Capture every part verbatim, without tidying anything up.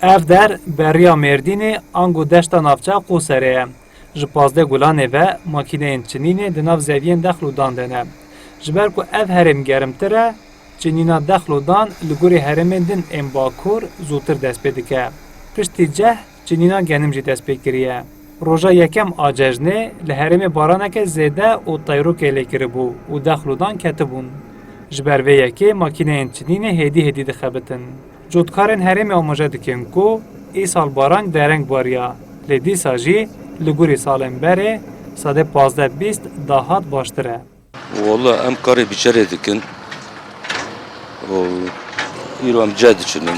Ev der beriya Mêrdînê ango deşta navçeya Qoserê ye. Ji pazdeh Gulanê ve makîneyên çinînê di nav zeviyên Dexlûdan de ne. Ji ber ku ev herêm germtir e, çinîna Dexlûdan li gorî herêmên din ên Bakur zûtir dest pê dike. Piştî ceh, çinîna genim jî dest pê kiriye. Roja yekem a cejnê li herêmê baraneke zêde û teyrokê lê kiribû û Dexlûdan ketibûn. Ji ber vê yekê makîneyên çinînê hêdî hêdî dixebitin. Cotkarên herêmê amaje dikin ku îsal baran dereng bariya, lê dîsa jî li gorî salên berê sedê pazdeh bîst dahat baştir e. Walla em karê biçerê dikin. Û îro em ceh diçinin.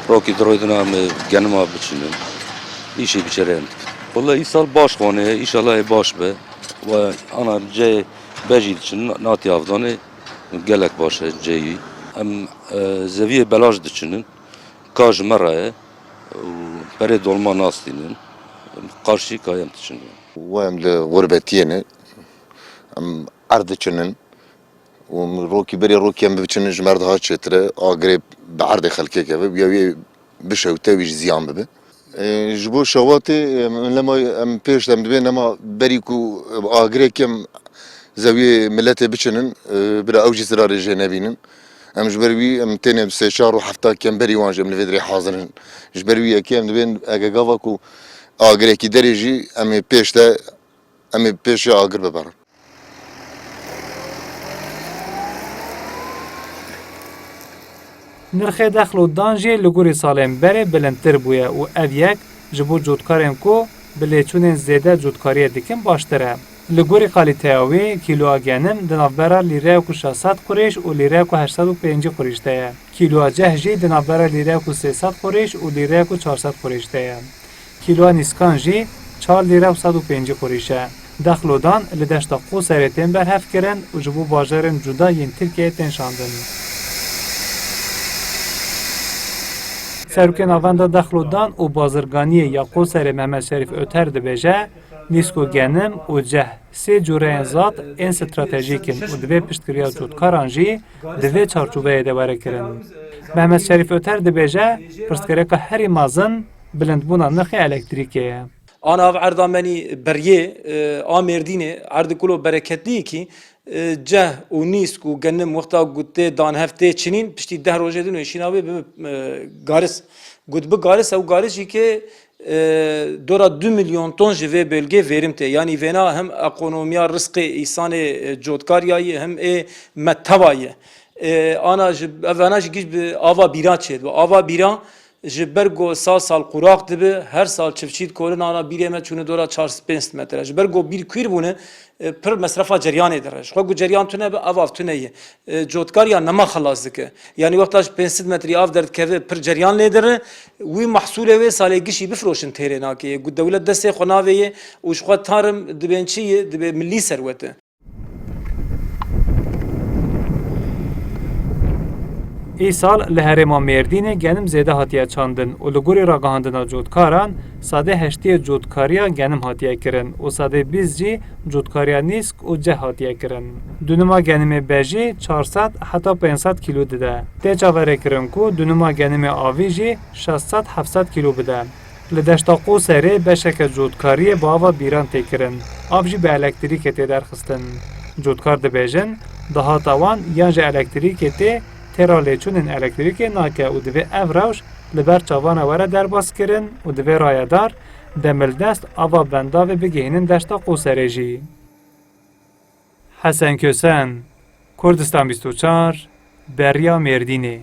Rokî di roydina em genima biçinin. Îşê biçerê em dikin. Walla îsal baş xwane, îşallah ê baş be. Ve ana cehê bejî diçinin, natî avdanê gelek baş e cehî. Em, e, zeviyê belaj diçinin. Ka ji me re ye û perê dolma nastînin. Qarşî ka em diçinin. Wa em li xurbetiyê ne. Em erd diçinin. Û rokî berê rokî em biçinin ji me re daha çêtir e. Agirê bi erdê xelkê keve. Ya wê bişewte wî ji ziyan bibe. E, ji bo şewatê, em, lema em pêş de em dibê nema berî ku agirê kem zewiyê miletê biçinin, e, bila ew jî zirarê jê nebînin. Em ji ber wî em têne sê çar û hefta kem berî wan jî em li vê dirê hazir in. Ji ber wî yekê em dibên ege gava ku agirekî derê jî em ê pêş de, em ê pêşê agir biberin. Nirxê Dexlûdan jî li gorî salên berê bilindtir bûye û ev yek ji bo cotkarên ku bi lêçûnên zêde cotkariyê dikin baştir e. Li gorî kalîteya wê, kîloya genim di navbera lîreya ku şeş sed qurêş û lîreya ku heşt sed û pêncî qurêş de ye. Kîloya ceh jî di navbera lîreya ku sê sed qurêş û lîreya ku çar sed qurêş de ye. Kîloya nîskan jî çar lîre û sed û pêncî qurîş e. Dexlûdan li deşta Qoserê tên berhevkirin û ji bo bajarên cuda yên Tirkiyeyê tên şandin. Serokê Navenda Dexlûdan û Bazirganiyê ya Qoserê Mehmet Şerîf Oter dibêje, nîsk û genim û ceh sê cûreyên zat ên stratejîk in û divê piştgiriya cotkaran jî di vê çarçoveyê de were kirin. Mehmet Şerîf Oter dibêje, pirsgirêka herî mezin bilindbûna nirxê elektrîkê ye. Ana ev erda menî beriyê, e, a Mêrdînê, erdê kulo bereketliyekî, e, ceh û nîsk û genim wexta ku tê dan hev tê çinîn, piştî deh rojê din wê şîna wê bibe, e, garis. Ku dibe garis, ew garis jî ke, e, dora du milyon ton ji vê bölgê verim tê. Yanî vêna hem ekonomiya rizqê îsanê, e, cotkariyayî hem ê me teva ye. E, ana ji, ev vena jî giş bi ava bîra çêdibe. Ava bîra ji ber ku sal sal quraq dibe, her sal çiftçî dikorin ana bîrê me çûne dora çar sed pênc sed metre. Ji ber ku bîr kûr bûne, e, pir mesrefa ceryanê dire. Ji xwe ku ceryan tune be, ev av tune ye. E, cotkariya nema xelas dike. Yanî wexta ji pênc sed metrî av derdikeve pir ceryan lê dire, wî mehsûlê wê salê gişî bifroşin têrê nake. Ku dewlet destê xwe navê ye û ji xwe tarım dibên çi ye, dibê millî serwet e. Îsal li herêma Mêrdînê genim zêde hatiye çandin û li gorî ragihandina cotkaran, sedê heştê cotkariya genim hatiye kirin û sedê bîst jî cotkariya nîsk û ceh hatiye kirin. Dunima genimê bejî çar sed heta pênc sed kîlo dide. Tê çaverêkirin ku dunima genimê avî jî şeş sed heft sed kîlo bide. Li deşta Qoserê beşeke cotkariyê bi ava bîran tê kirin, av jî bi elektrîkê tê derxistin. Cotkar dibêjin, dahata wan yan ji elektrîkê tê, têra lêçûnên elektrîkê nake û divê ev rewş li ber çavan re were derbaskirin û divê rayedar demildest ava bendavê bigihînin deşta Qoserê jî. Hesen Kösen, Kurdistan bîst û çar, Beriya Mêrdînê.